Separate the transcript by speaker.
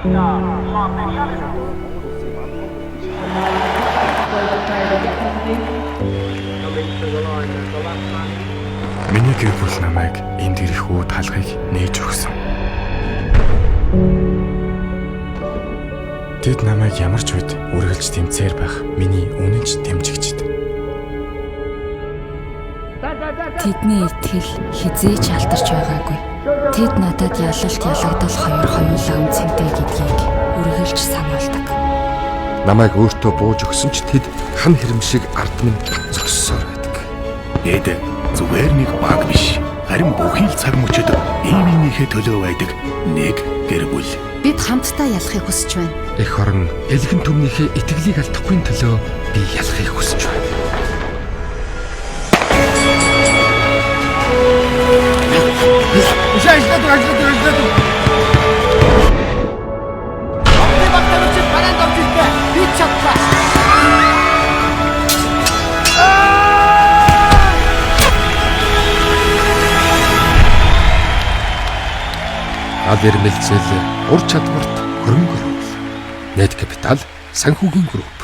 Speaker 1: Миний гэр бүл намайг энд ирэх үү талхыг нээж өгсөн. Тэд намайг ямар ч үед үргэлж тэмцээр байх миний үнэнч дэмжигчид.
Speaker 2: Тэдний итгэл хэзээ ч алдарч байгаагүй. Тэд надад ялалт ялагдал хоёр хоёулаа үнцэнтэй гэдгийг үргэлж сануулдаг.
Speaker 3: Намайг өөртөө бууж өгсөн ч тэд хан хэрэм шиг ард минь зогссоор байдаг.
Speaker 4: Тэд зүгээр нэг баг биш. Харин бүхий л цаг мөчид бие биенийхээ төлөө байдаг нэг гэр бүл.
Speaker 5: Бид хамтдаа ялахыг хүсэж байна.
Speaker 3: Эх орон элгэн түмнийхээ итгэлийг алдахгүй төлөө би ялахыг хүсэж байна.
Speaker 6: Монголын баг тамирчид бараанд орж ирлээ. Би чадлаа.
Speaker 3: Гал ирмэлзэл ур чадварт хөрөнгө оруулал. Net Capital санхүүгийн групп.